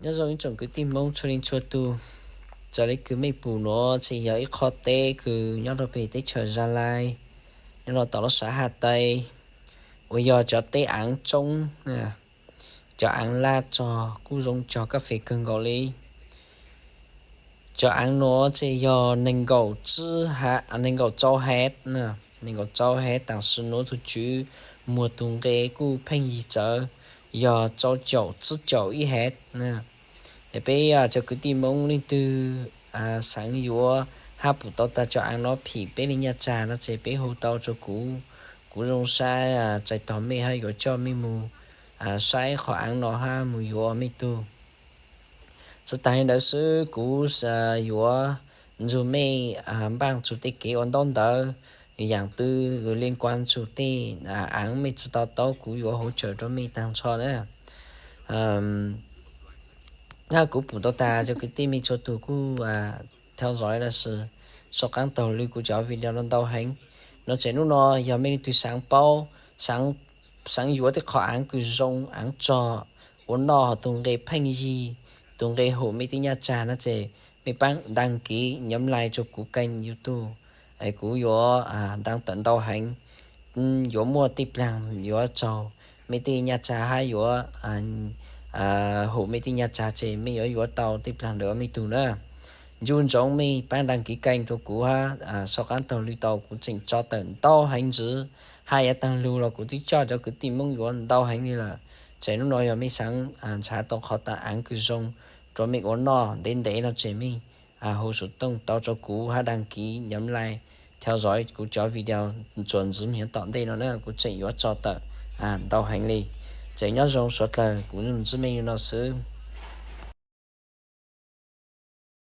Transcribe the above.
Nyob zoo ib tsoom kwv tij Hmoob txhua leej txhua tus, raws li kws mej pum nuav txhis yog ib qho teb kws nyob rua peg teb chaws Zaj Lais, nyob rua tom lub sav Haj Taiv, uas yog cov teb aav tsoob, cov aav laj tsog kuj zoo cog kab fes kawg nkaus li. Cov aav nuav txhis yog neeg nkaum tsib, neeg nkaum rau hev, neeg nkaum rau hev, tam sim nuav tug tswv muag tug nqe kuj pheej yig txawv, yog rau caum tsib caum ib hev. Es peb cov kwv tij Hmoob leej twg xaav yuav hab pum tau tag cov aav nuav phim peb li nyaj tsag no ces peb hu tau rua kuv, kuv zoo saib txais tog mej hab yuav coj mej mus saib qhov aav no hab mus yuav mej tug. Tsi taag li ntawd xwb, kuv yuav nrug mej npaaj txug tej kev ua ntaub ntawv, yaam twg li kuas txug tej aav mej tsi to taub kuv yuav hauv tsawm rua mej taag nrho na. Hab kuv pum tau tag cov kwv tij mej txhua tug kuj thau zov lossis sau qaab taug lw kuv cov video no ntau heev no ces nub no yog mej leej twg xaav paub, xaav yuav tej qhov aav kws zoo aav tsog ua noj ho tug nqe pheej yig, tug nqe hum mej tej nyaj tsag no ces mej paab đăng ký nhấn like rua kuv kênh YouTube, kuv yuav đăng tawm ntau heev, yuav muaj tej plaag yuav raug mej tej nyaj tsag hab yuav hum mej tej nyaj tsag ces mej yuav yuav tau tej plaag ntawd mej tug na. Ncu ntsoov mej paab đăng ký kênh rua kuv hab sau qaab taug lw tau, kuv tseem tso tawm ntau heev ntxiv, hab yav taag lug los kuv twb coj cov kwv tij Hmoob yuav ntau heev li lawm. Ces nub no yog mej xaav nrhav tau qhov aav kws zoo rua mej ua noj ntev ntev no ces mej hu xov tooj tau rua kuv hab đăng ký nhấn like theo dõi kuv cov video txuas ntxiv nyob tom ntej no na, kuv tseem yuav tso tawm ntau heev li. Ces nyob zoo suav dlawg, kuv ntsib mej li no xwb.